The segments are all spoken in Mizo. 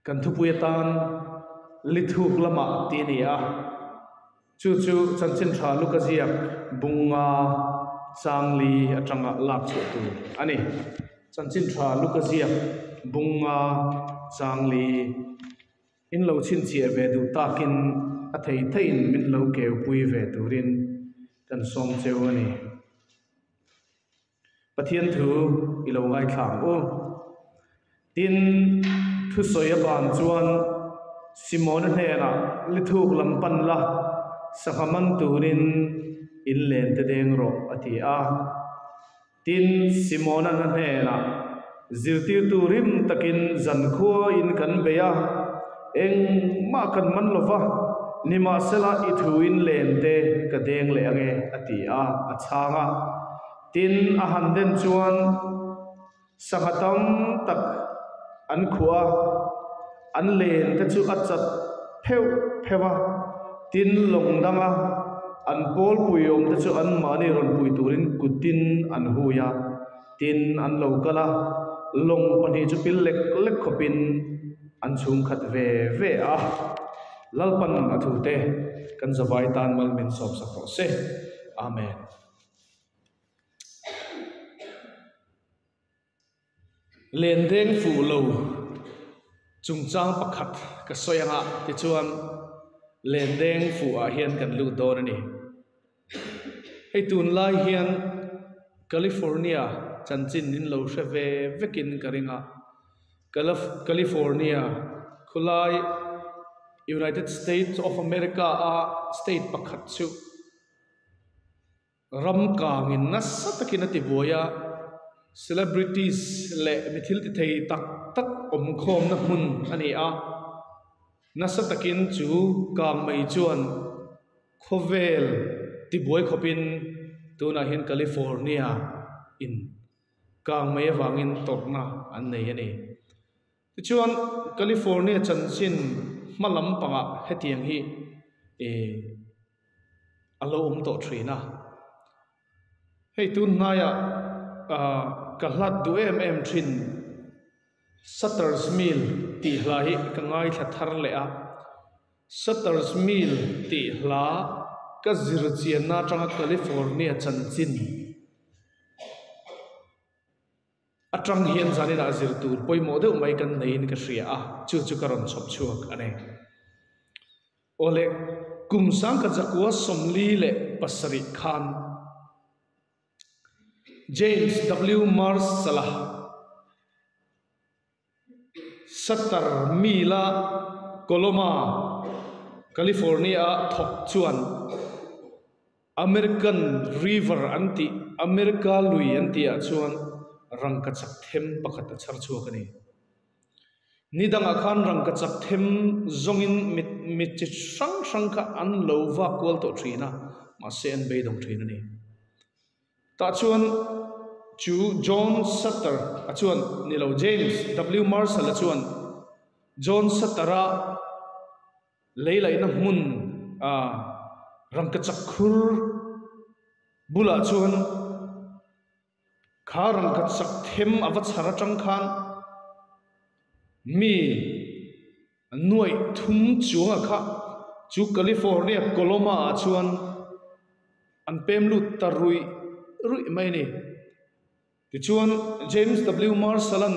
Kan thupui atan lithuk lamah tih a ni a, chu chu chanchin tha Luka ziak bunga changli atanga lak chhuah tur a ni. Chanchin tha Luka ziak bunga changli in lo chhinchhiah ve duh takin a thei theiin min lo keupui ve turin kan sawm cheu a ni. Pathian thu i lo ngaithla ang u. Tin, thusawi aban chuan Simona hnenah lithuk lam pan la, sangha man turin in len te deng rawh, a ti a. Tin, Simona na hnenah, Zirtirtu rim takin zankhuain kan bei a, engmah kan man lo va, nimahsela i thuin len te ka deng leh ange, a ti a, a chhang a. Tin, a han den chuan sangha tam tak an khuh a, an len te chu a chat pheuh pheuh a. Tin, lawng danga an pawl pui awm te chu anmahni rawn pui turin kutin an hui a. Tin, an lo kal a, lawng pahnih chu pil lek lek khawpin an chhungkhat ve ve a. Lalpan a thute kan zavai tan mal min sawmsak rawh se. Amen. Lendeng fuh lo chungchang pakhat ka sawi anga tichuan lendeng fuh ah hian kan lut dawn a ni. Hei tunlai hian California chanchin in lo hre ve vekin ka ring a, California khawlai United States of America a state pakhat chu. Ram kangin nasa takin a ti buai a, celebrities leh mi thil ti thei tak tak awm khawmna hmun a ni a, nasa takin chu kang mai chuan khawvel ti buai khawpin tunah hian California in kang mai avangin tawrhna an nei a ni. Tichuan, California chanchin hma lampangah hetiang hi ih a lo awm tawh thin a. Hei tun hnaiah ah ka hlat duh em em thin Sutter's Mill tih hla hi ka ngaithla thar leh a. Sutter's Mill tih hla ka zir chianna atanga California chanchin. Atang hian zaninah zir tur pawimawh deuh mai kan neiin ka hria a, chu chu ka rawn chhawp chhuak a ni. Awle, kum sangkhat zakua 47 khan James W. Marshall-a Sutter Mill-a Coloma, California-a thawk chuan American River an tih, America lui an tih ah chuan rangkachak them pakhat a chhar chhuak a ni. Ni dangah khan rangkachak them zawngin mit mit chi hrang hrang kha an lo vak kual tawh thin a, mahse an beidawng thin a ni. Tah chuan chu John Sutter a chuan ni lo James W Marshall a chuan John Sutter a Lei laihna hmun a rangkachak khur bulah chuan kha rangkachak them a va chhar atang khan mi nuaih thum chuangah kha chu California Coloma ah chuan an pem lut ta ruih ruih mai a ni. Tichuan James W Marshall-a'n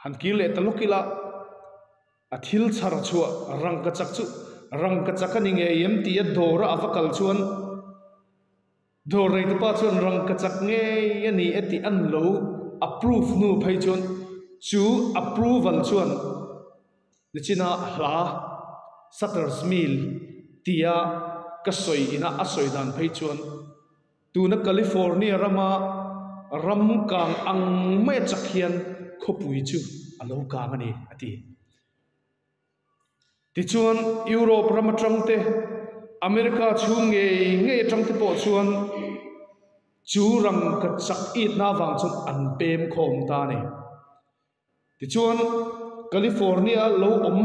Han kir leh ta lawk ila, a thil chhar chhuah rangkachak chu rangkachak a ni ngei em tia dawra a va kal chuan dawr neitupa chuan rangkachak ngei a ni e tih an lo approve hnu phei chuan chu approval chuan nichina hla Sutter's Mill tia ka sawi ina a sawi dan phei chuan Tuna California rama ram kang ang mai a chak hian khawpui chu a lo kang a ni, a ti. Tichuan, Europe ram atang te, America chhung ngei ngei atang te pawh chuan chu rangkachak itna avang chuan an pem khawm ta a ni. Tichuan, California lo awm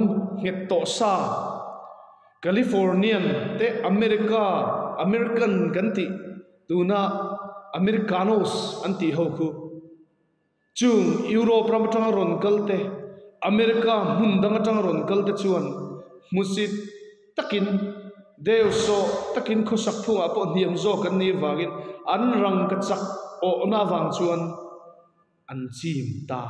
nghet tawh sa, Californian te America, American kan tih tuna Americanos an tih ho khu, chung Europe ram atanga rawn kal te, America hmun dang atang rawn kal te chuan hmusit takin deu sawh takin khawsak phungah pawh hniam zawk an nih vangin an rangkachak awhna avang chuan an chim ta.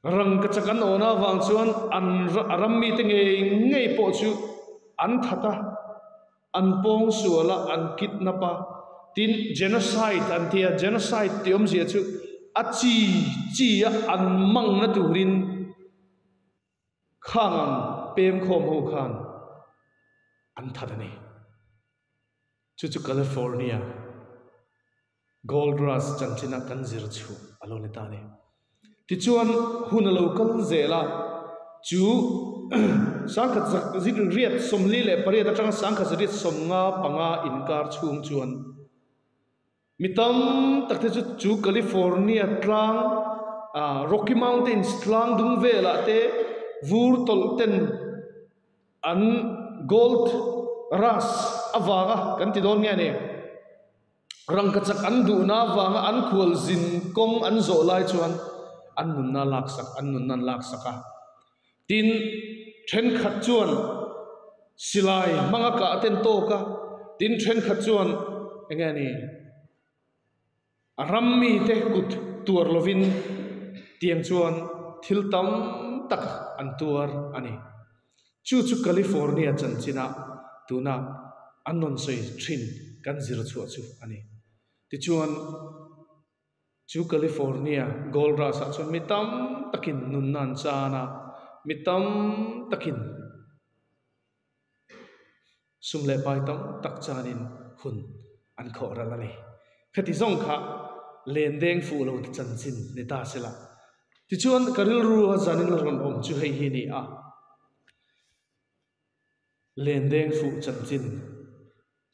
Rangkachak an awhna avang chuan an a ram mite ngei ngei pawh chu an that a, an pawng sual a, an kidnap a, tin genocide an ti a, genocide tih awmzia chu a chi chi a an mangna turin khang ang pem khawm ho khan an that a ni. Chu chu California. Gold Rush chanchina kan zir chhuh a lo ni ta a ni. Tichuan, hun a lo kal zel a, chu sangkhat riat 48 atanga sangkhat riat 55 inkar chhung chuan mi tam tak te chu chu California tlang, Rocky Mountains tlang dung velah te vur tawlh ten an Gold Rush avanga kan ti dawn nge ni. Rangkachak an duhna avanga an khual zin kawng an zawh lai chuan an nunna laksak an nunna an laksak a. Tin, thenkhat chuan silai hmanga kah ten tawk a, tin thenkhat chuan eng nge ni a ram mite kut tuar lovin tiang chuan thil tam tak an tuar a ni. Chu chu California chanchina tuna an rawn sawi thin kan zir chhuah chu a ni. Tichuan, chu California Gold Rush ah chuan mi tam takin nunna an chan a, mi tam takin sum leh pai tam tak chanin hun an khawh ral a ni. Khati zawng kha len deng fuh lo ti chanchin ni ta se la. Tichuan ka rilru a zanin la rawn awm chu hei hi ni a, len deng fuh chanchin.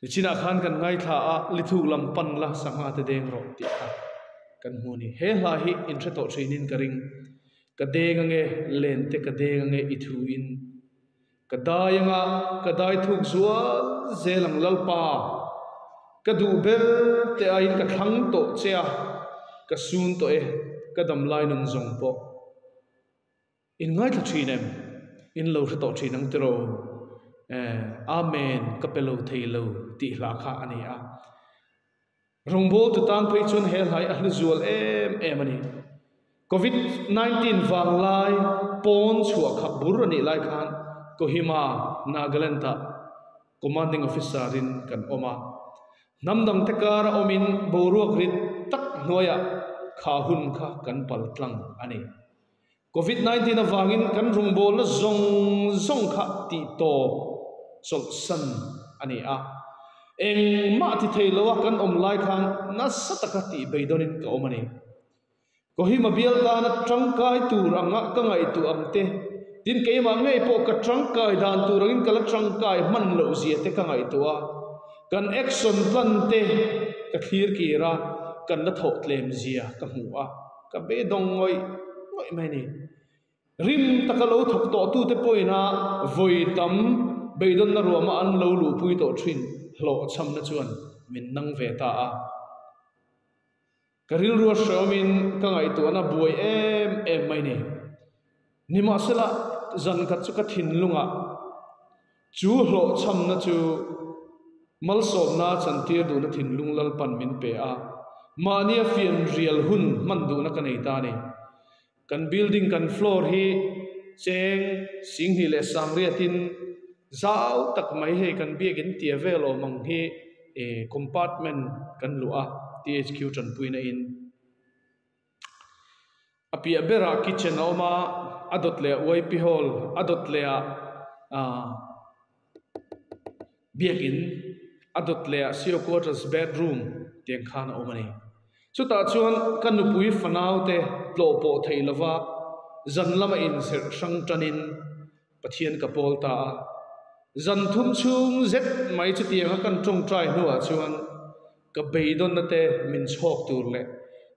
Nichinah khan kan ngaithla a, lithuk lam pan la sangha te deng rawh tih kha kan hmu a ni. He hla hi inhre tawh thinin ka ring. Ka deng ange, len te ka deng ange i thu in. Ka dai anga ka dai thuk zual zel ang Lalpa, ka duh ber te aiin ka thlang tawh che a, ka sun tawh e, ka dam lai nun zawng pawh. In ngaithla thin em? In lo hre tawh thin ang tiraw? Eh, Amen, ka pe lo thei lo tih hla kha a ni a. Rawngbawltu tan phei chuan he hlai a hlu zual em em a ni. Covid 19 vanglai pawn chhuah khap bur a nih lai khan Kohima, Nagaland ah Commanding Officer in kan awm a. Hnam dangte kara awmin boruak rit tak hnuaiah kha hun kha kan pal tlang a ni. Covid 19 avangin kan rawngbawlna zawng zawng kha tih tawp chawlhsan a ni a. Engmah ti thei loa kan awm lai khan nasa taka tih beidawnin ka awm a ni. Kohima bial tana tangkai tur anga ka ngaihtuah ang te, tin keimah ngei pawh ka tangkai dan tur angin ka la tangkai hman loh zia te ka ngaihtuah a. Kan action plan te ka thlir kir a, kan la thawh tlem zia ka hmu a. Ka beidawng ngawih ngawih mai a ni. Rim taka lo thawk tawhtute pawhin a vawi tam beidawnna ruahma an lo luhpui tawh thin hlawhchhamna chuan min nang ve ta a. Ka rilru a hreawmin ka ngaihtuahna buai em em mai a ni. Nimahsela, zan khat chu ka thinlungah chu hlawhchhamna chu malsawmna chantir duhna thinlung Lalpan min pe a, mahnia fian rial hun hman duhna ka nei ta a ni. Kan building kan floor hi cheng singhnih leh sangriatin zau tak mai hei kan biakin tia vel awm ang hi compartment kan luah a, THQ tanpuina in. A piah berah kitchen a awm a, a dawt leh ah yp hall, a dawt leh ah ah biakin, a dawt leh ah co quarters bedroom tiang khan a awm a ni. Chutah chuan ka nupui fanau te tlawh pawh theih lova zan lama inserh hrang tanin Pathian ka pawl ta a. Zan thum chhung zet mai chutianga kan tawngtai hnuah chuan Ka beidawnna te min chhawk tur leh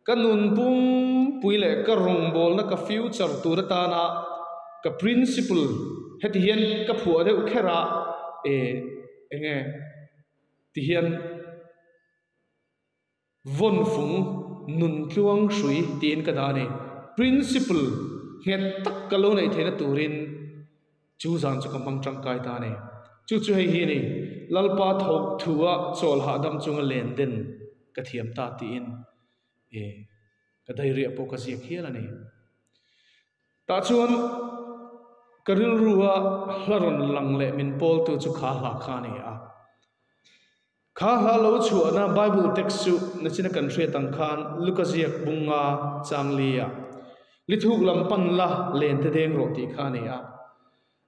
ka nun pumpui leh ka rawngbawlna ka future tur atana ka principle heti hian ka phuah deuh kher a e enge ti hian vawnfung nun tluang hrui tiin ka dah a ni. Principle nghet tak ka lo neih theihna turin chu zan chu ka hmang tangkai ta a ni. Chu chu hei hi a ni, Lalpa thawk thua chawl hahdam chunga len den ka thiam ta tiin e ka dairiah pawh ka ziak hial a ni. Tah chuan ka rilrua hla rawn lang leh min pawltu chu kha hla kha a ni a. Kha hla lo chhuahna Bible text chu nachina kan hriat ang khan Luka ziak bunga changlia lithuk lam pan la len te deng rawh tih kha a ni a.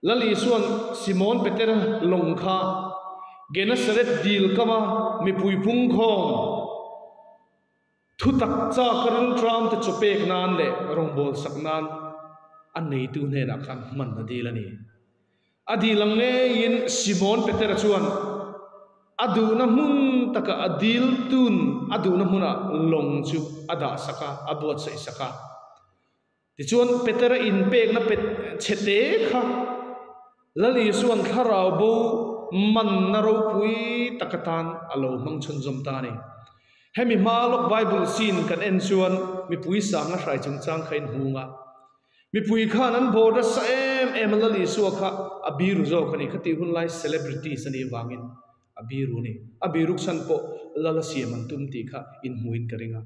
Lal Isua'n Simon Petera lawng kha Genesaret dil kama mipui pungkhawm Thutak chak a rilṭam te chu pek nan leh rawngbâwl sak nan a neitu hnenah khan hman a dil a ni. A dil ang ngeiin Simon Petera chuan a duhna hmun taka a dil tun a duhna hmunah lawng chu a dah sak a, a buatsaih sak a. Tichuan Petera inpekna pet chhete kha Lal Isua'n thlarau bo manna ropui tak atan a lo hmang chhunzawm ta a ni. Hemi hma lawk Bible scene kan en chuan mipui sanga hrai chungchang kha in hmung a. Mipui khan an bawr nasa em em a Lal Isua kha a biru zawk a ni. Khatih hun lai celebrities a nih vangin a biru a ni. A biruk chhan pawh Lal a siam an tum tih kha inhmuhin ka ring a.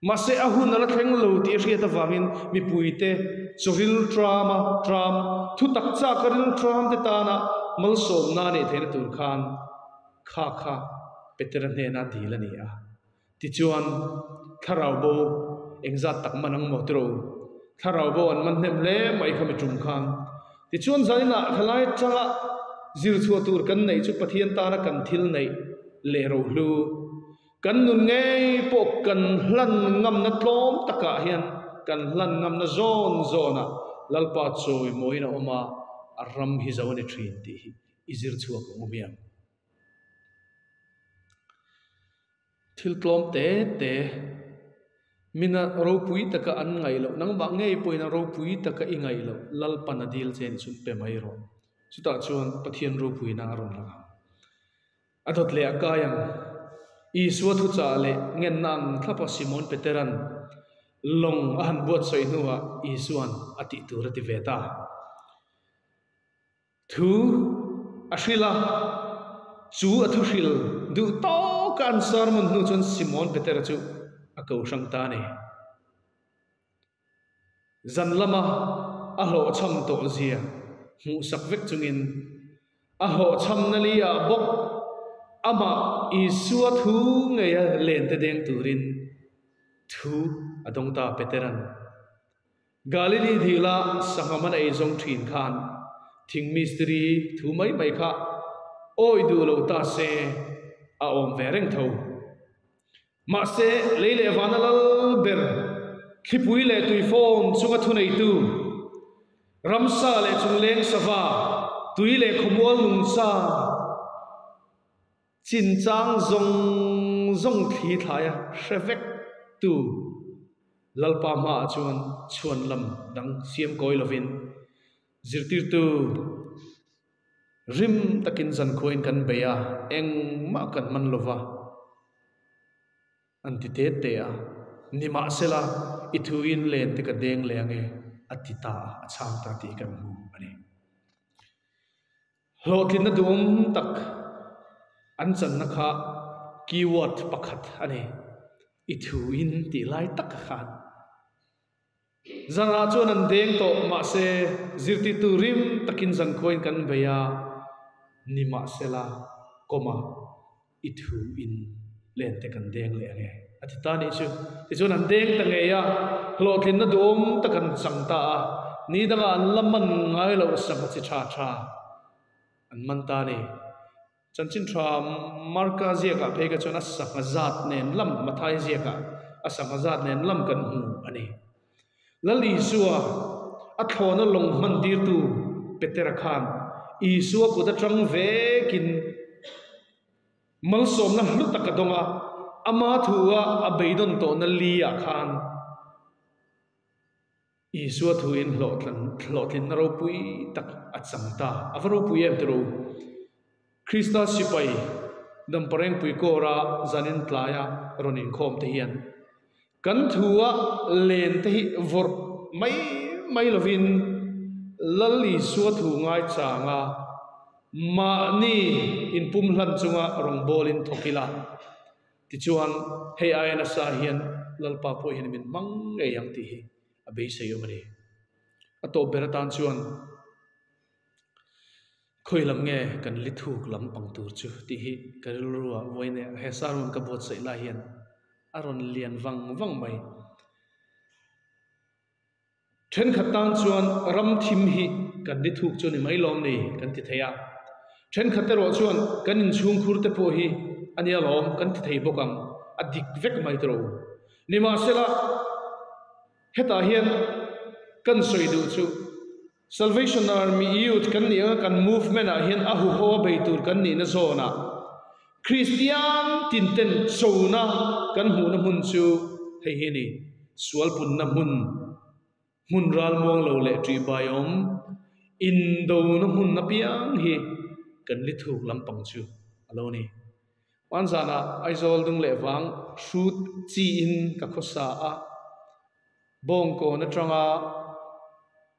Mahse a hun a la thleng lo tih a hriat avangin mipuite chu rilṭama ṭam, thutak chaka rilṭamte tana malsawmna a neih theihna tur khan kha kha Petera hnena dil a ni a. Tichuan, thlarau bo engzat tak man ang maw tiraw? Thlarau bo an man hnem hle mai kha mi ṭum khan. Tichuan zaninah thalai ṭanga zir chhuah tur kan neih chu Pathian tana kan thil neih leh rohlu Kan nun ngei pawh kan hlan ngamna tlawm takah hian kan hlan ngamna zawn zawnah Lalpa chawimawiin a awm a, a ram hi zo a ni thin tih hi i zir chhuak ang u hmiang. Thil tlawm te te mina ropui taka an ngaih loh, nangmah ngei pawhin a ropui taka i ngaih loh Lalpan a dil che ni chu pe mai rawh. Chutah chuan Pathian ropuina a rawn lang ang. A dawt leh a kai ang. Isua thuchah leh ngenna ang thlapa Simon Petera'n lawng a han buatsawi hnuah Isua'n a tih tur a ti ve ta. Thu a hrilh a, chu a thuhril duh tawka an sermon hnu chuan Simon Petera chu a ko hrang ta a ni. Zan lama a hlawhchham tawh zia hmuhsak vek chungin a hlawhchhamna li ah bawk amah Isua thu ngeia lente deng turin thu a dawng ta Petera'n Galili dila sangha man ei zawng thin khan thing mistiri thu mai mai kha awi duh lo ta se a awm ve reng tho. Mahse, lei leh vana lal ber, thlipui leh tuifawn chunga thuneitu, ramsa leh chungleng sava, tui leh khawmual nungcha, chinchang zawng zawng thli thlaia hre vek tu Lalpa hmaah chuan chhuan lam dang siam kawi lovin zirtirtu Rim takin zankhuain kan bei a, engmah kan man lo va, an ti te te a. Nimahsela, i thuin len te ka deng leh ange, a ti ta a, a chhang ta tih kan hmu a ni. Hlawhtlinna duhawm tak an channa kha keyword pakhat a ni, i thuin tih lai tak khan. Zanah chuan an deng tawh, mahse zirtirtu rim takin zankhuain kan bei a, nimahsela kawma i thu in len te kan deng leh ange a ti ta nih chu. Tichuan an deng ta ngei a, hlawhtlinna duhawm tak an chang ta a, ni dangah an la man ngai loh sangha chi tha tha an man ta a ni. Chanchin tha Marka ziakah phei kha chuan a sangha zat nen lam, Mathai ziakah a sangha zat nen lam kan hmu a ni. Lal Isua a thlawna lawng hman tirtu Petera khan Isua kut atang vekin malsawmna hlu tak a dawng a, ama thua a beidawn tawhna li-ah khan Isua thuin hlawhtlinna ropui tak a chang ta. A va ropui em tiraw? Krista sipai damparengpui kawra zanin tlaia rawn inkhawm te hian. Kan thua len te hi vawrh mai mai lovin Lal Isua thu ngaichanga mahni inpum hlan chunga rawngbawlin thawk ila. Tichuan, hei aia nasa hian Lalpa pawh hian min hmang ngei ang tih hi a beisei awm a ni. A tawp ber atan chuan khawi lam nge kan li thuk lam pang tur chu tih hi ka rilru ah vawiin he sermon ka buatsaih lai hian a rawn lian vang vang mai. Thenkhat tan chuan ram thim hi kan li thuk chu ni mai lawm ni kan ti thei a, thenkhat erawh chuan kan inchhungkhur te pawh hi a nia lawm kan ti thei bawk ang, a dik vek mai tawh. Nimahsela, hetah hian kan sawi duh chu Salvation Army Youth kan nih anga kan movement ah hian a huho a bei tur kan nihna zawnah Kristian tinten chona kan hmuhna hmun chu hei hi a ni, sual punna hmun, hmun ralmuang lo leh ṭihbai awm, indona hmun apiang hi kan li thuk lampang chu a lo ni. Hmanzanah Aizawl dung leh vang hrut chiin ka khawsa a. Bawngkawn atanga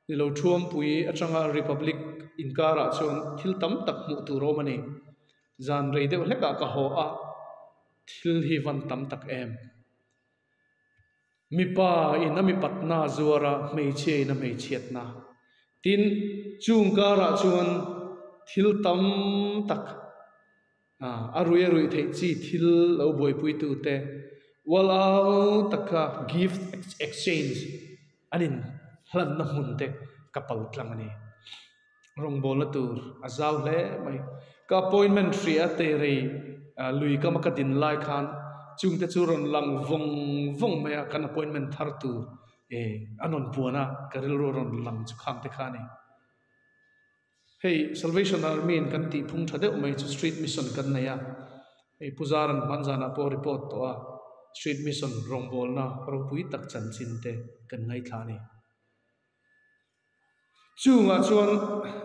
ni lo Thuampui atanga Republic inkarah chuan thil tam tak hmuh tur a awm a ni. Zan rei deuh hlekah ka haw a, thil hi van tam tak em. Mipa in a mipatna a zuar a, hmeichhia in a hmeichhiatna. Tin, chung karah chuan thil tam tak. A rui a ruih theih chi thil lo buaipuitu te ual au taka gift exchange an in hlanna hmun te ka pal tlang a ni. Rawngbawlna tur a zau hle mai. Ka appointment hrih a teirei lui kama ka din lai khan chungte chu rawn lang vawng vawng mai a, kan appointment thar tur an rawn puan a, ka rilru a rawn lang chu khang te kha a ni. Hei Salvation Army in kan tih phung tha deuh mai chu Street Mission kan nei a, hei Pu Zaran hman zanah pawh report tawh a, Street Mission rawngbawlna ropui tak chanchin te kan ngaithla a ni. Chungah chuan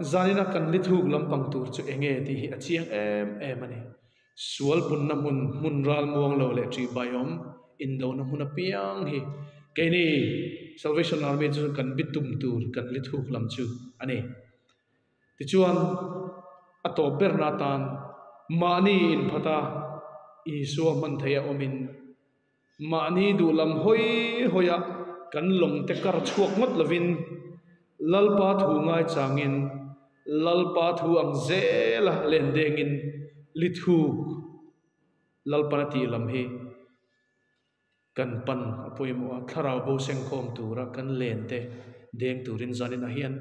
zanina kan li thuk lampang tur chu enge tih hi a chiang em em a ni. Sual punna hmun, hmun ral muang lo leh ṭih baiawm indona hmun apiang hi keini Salvation Army chu kan bitum tur kan li thuk lam chu a ni. Tichuan, a tawp berna atan mahni inphata Isua hman theih a awmin mahni duh lam hawi hawia kan lawngte kar chhuak ngawt lovin Lalpa thu ngaichangin Lalpa thu ang zela len dengin li thuk Lalpana tih lam hi kan pan a pawimawh a, thlarau bo sengkhawm tura kan len te deng turin zaninah hian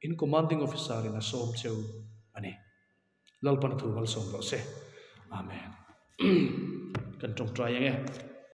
in commanding officer in a sawm cheu a ni. Lalpana thu malsawm rawh se. Amen. Kan tawngtai ang e.